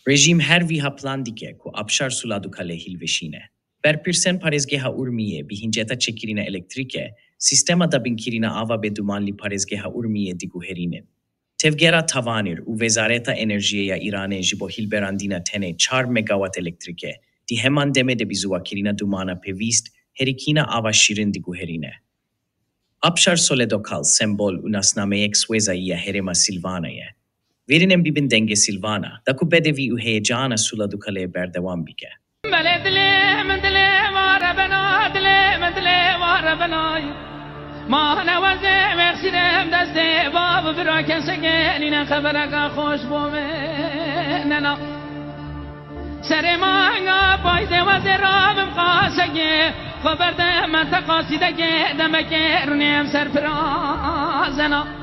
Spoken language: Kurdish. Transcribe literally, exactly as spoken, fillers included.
Rejîm her vîha plan dike ku Abşar Suladukalê hilweşîne. Berpirsên parêzgeha Urmiyê bi hinceta çêkirina elektrîkê, sîstema dabinkirina ava bêduman li parêzgeha Urmiyê diguherînin. Tevgera Tavanir û Wezareta Enerjiyê ya Îranê ji bo hilberandina tenê çar megawat elektrîkê, di heman demê de bi ziwakirina dumana pêwîst herikîna ava şîrin diguherîne. Abşar Soledokal sembol û nasnameyek swêzayî ya herêma Silvana ye. Vêrîn em bibin dengê Silvana, da ku bedevî û heyecana Suladukalê berdewam bike. Belê dilê min dilê ware bena, dilê min dilê ware benay. Ma ne wezê wexsîrem destê bav bira kesegê nîne xebereka xweş bo me nena. Serê manga payzê wezê rabim qasegê, xwe berde menteqa sîdegê demekê runêm serfirazena.